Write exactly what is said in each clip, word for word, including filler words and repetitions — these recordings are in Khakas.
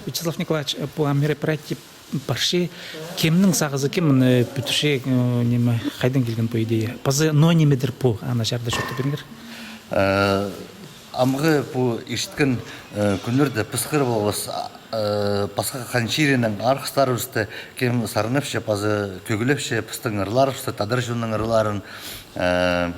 Вячеслав Николаевич, пу мероприятие парча, кемнің сағызы, кем мыны пӱдірче, э, ниме, хайдаң килген пу идея? Паза ноо нимедір пу, аны чарыда чоохтап пиріңер. Э, амғы пу ирткен, э, кӱннерде піс хығырып алғабыс, а, э, пасха хан чирінең арғыстарыбысты, кем сарнапча, паза кӧглепче пістің ырларыбысты, тадар чонның ырларын. Э,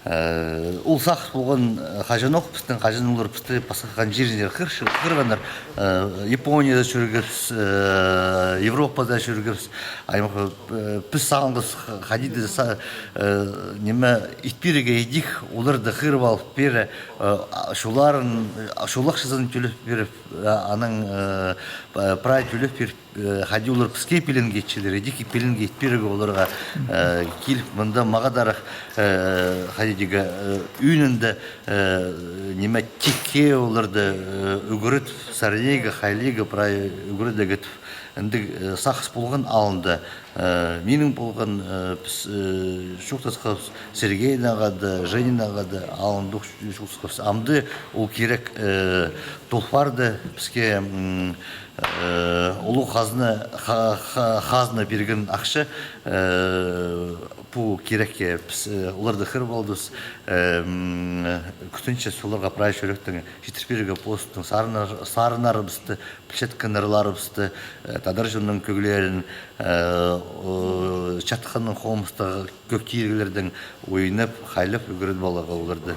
э, ол сағыс полған, э, хаҷанох пістің, хаҷан олар пісті пасха хан чирінең хығыр-, хығырғаннар, э, Японияда чӧргебіс, э, Европада чӧргебіс, аймах, э, піс сағынғабыс, хайди даа са-, э, ниме, ит пирерге идӧк, оларды хығырып алып пирерге, э, а, чолларын, а, чол ахчазын тӧлеп пиріп, а, анаң, э, п-, прай тӧлеп пиріп, э, хайди олар піске пілінге итчелер, идӧк пілінге ит пирерге оларға, э, киліп, мында мағаа даа, э, хайди дее, э, ӱнінде, э, ниме, тикке оларды, э, ӱгрет, сарнирға, хайлирға, прай ӱгредерге тіп. Андағ, э, сағыс полған алында. Э, минің полған, э, піс, э, чоохтасхабыс Сергейнең хада, Женянаң хада, алында ох чоохтасхабыс. Амды ол кирек, э, тол парды піске, м, э, улуғ хазна, ха-, ха-, хазна пирген ахча, э, пу кирекке піс, э, оларды хығырып алдыбыс. Э, м, кӱтінчебіс оларға прай чӱректең читір пирерге постың сарыннар-, сарыннарыбысты, пілчеткен ырларыбысты, э, тадар чонның кӧглерін, э, о, чатханның хомыстағы кӧг тиріглердең ойнап, хайлап ӱгредіп аларға оларды.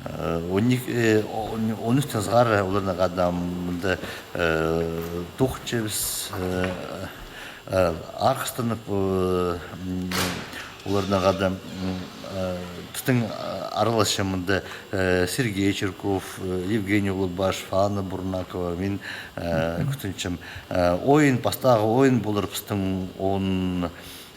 Э, он ікі, э, он, он ӱстең сығара оларнаң хада мында, э, тоғынчабыс, э, э, арғыстанып, э, м, оларнаң хада, м, э, пістің, э, араласча мында, э, Сергей Чирков, э, Евгений Улугбашев, Анна Бурнакова, мин, э, кӱтінчем. Э, ойын, пастағы ойын полар пістің он,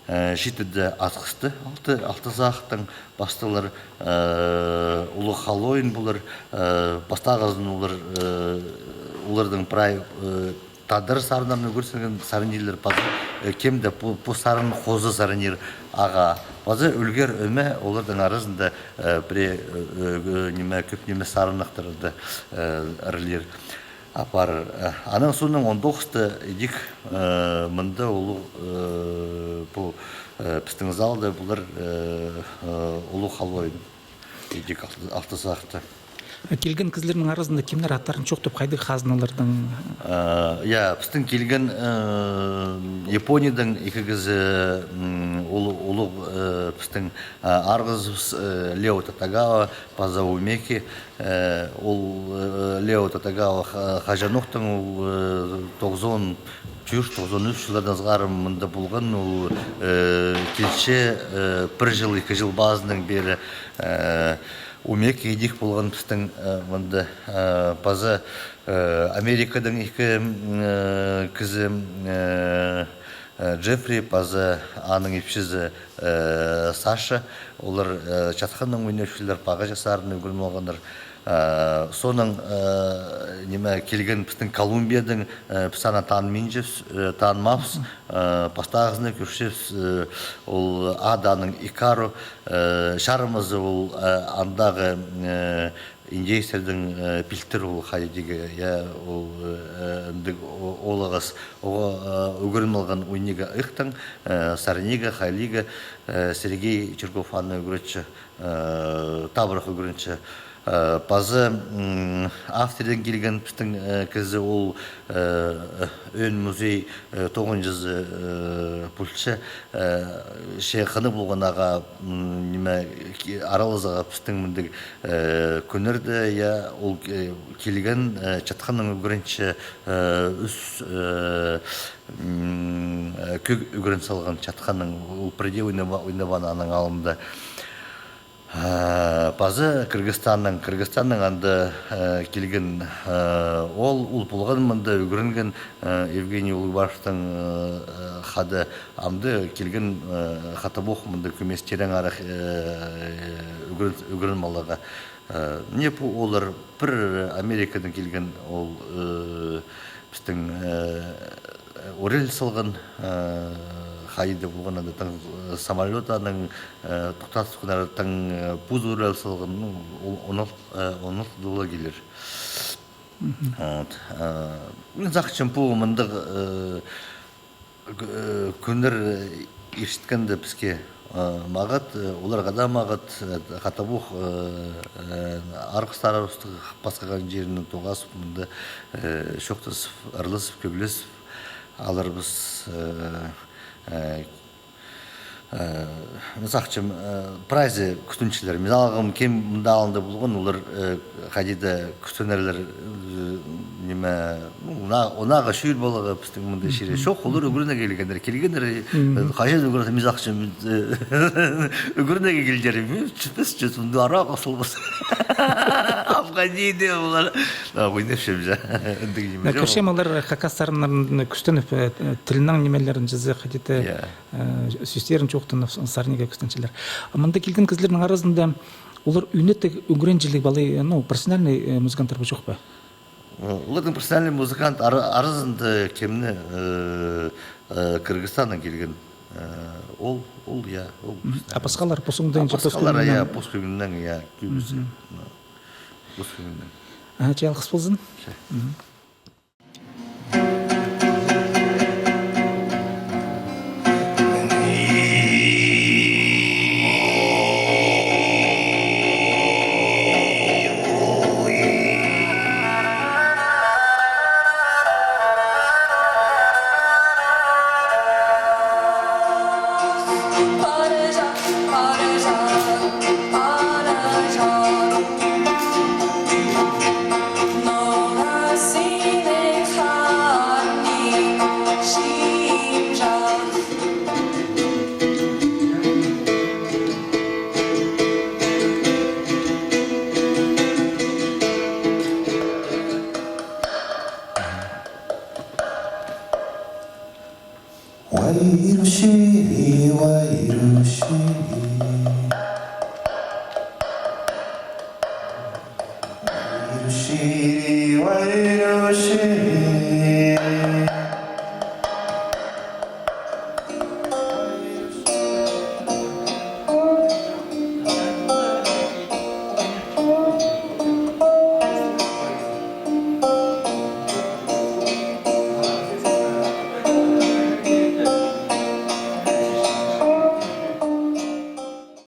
э, читіде асхысты, алты, алты сағаттаң пасталар, э, улуғ хал ойын полар, э, пастағызын олар, э, олардың прай, э, тадар сарыннарын ӱгренчелер, сарнирзар паза, э, кем дее пу, пу сарын хоза сарнир, ағаа. Паза ӱлгер ӧме олардың аразында, э, пірее, э, э, ниме, кӧп ниме сарыннахтарды, э, ырлир. Апар, э, анаң соонаң он тоғыста идӧк, э, мында улуғ, э, пу, э, пістің залда полар, э, э, улуғ хал ойын. Идӧк алты, алты сағатта. А килген кізілернің аразында кемнер, аттарын чоохтап, хайдағ хазналардаң? Э, я, пістің килген, э, Япониядаң ікі кізі, м, улуғ, улуғ, э, пістің, э, арғызыбыс, э, Лео Татагава, паза Умеки. Э, ол, э, Лео Татагава ха-, хаҷанохтаң, ол, э, тоғызон тӧрт, тоғызон ӱс чыллардаң сығара мында полған, ол, э, килче, э, пір чыл, ікі чыл пазынаң пеер, э, Умеки идӧк полған пістің, э, мында, э, паза, э, Америкадаң ікі, м, э, кізі, э, э, Джеффри паза аның ипчізі, э, Саша. Олар, э, чатханнаң ойнапчалар, пағаа чазарын ӱгреніп алғаннар. Э, соонаң, э, ниме, килген пістің Колумбиядаң, э, піс аны таныминчабыс, э, танымаабыс, э, пастағызын кӧрчебіс, э, ол ады аның Икару, э, чарымазы ол, э, андағы, э, индеецтернің, э, пилтірі ол хайди дее, я, ол, э, андағ о-, ол ағас, оға, э, ӱгреніп алған ойнирға ыыхтаң, э, сарнирға, хайлирға, э, Сергей Чирков аны ӱгретче, э, табырах ӱгренче. Э, паза, м, Австриядаң килген пістің, э, кізі ол, э, ӧӧн музей, э, тоғынҷызы, э, полча, э, че хынығ полған ағаа, м, ниме, ки-, аралазарға пістің мындағ, э, кӱннерде, я, ол, э, килген, э, чатханнаң ӱгренче, э, ӱс, э, м, э, кӧг ӱгрен салған чатханнаң, ол пірдее ойнаба-, ойнабаан аның алнында. Э, паза Кыргызстаннаң, Кыргызстаннаң анда, э, килген, э, ол, ол полған мында, ӱгренген, э, Евгений Улугбашевтің, э, хада, амды килген, э, хатабох мында кӧмес тирең арах, э, ӱгрен-, ӱгреніп аларға. Э, мына пу олар пір Америкадаң килген, ол, э, пістің, э, орел салған, э, хайда полған анда, таң, э, самолёт аның, э, тохтазыбысхан арада, таң, э, пу орел салған, ну, ол, он алты, э, он алты доллар килер. Вот. Э, мин сағынчам, пу мындағ, э, кӱ-, э, кӱннер, э, иртчеткенде піске, э, мағат, э, оларға даа мағат, э, хатабох, э, э, арғыстарыбыстығ пасхаған чирінең тоғасып, мында, э, чоохтазып, ырлазып, кӧглезіп аларбыс, э, э, Э, мин сағынчам, э, прайзы кӱстенчелер. Мин алғам, кем мында алнында полған, олар, э, хайди даа кӱстенерлер, э, ниме, ну, она-, онаға чӧр поларға пістің мында чирде. Чох, олар ӱгренерге килгеннер, килгеннер, э, хаҷан ӱгренер, мин сағынчам, э, ӱгренерге килчелер, мин чӧрбес, чӧрбес, мында арағ асылбас. Алға дее олар. А, ойнапчам, ча. Андағ ниме чох. Кӧрчем, олар хакастарның кӱстеніп, э, тілінің нимелерін чізе, хайди даа, э, сӧстерін чоохтанып, сарнирға кӱстенчелер. А мында килген кізілернің аразында олар ӱнеттіг ӱгренҷіліг палай, ну, профессиональный, э, музыканттар ба, чох па? Э, олардың профессиональный музыкант ара-, аразында кемні, э, э, Кыргызстаннаң килген, э, ол, ол, я, ол. А пасхалар, пос оңдайынҷа, пос кӧңнінең, я, кӧбізі. Пос кӧңнінең. А, че, алғыс ползын. Че. Вайруши, вайруши. Вайруши, вайруши.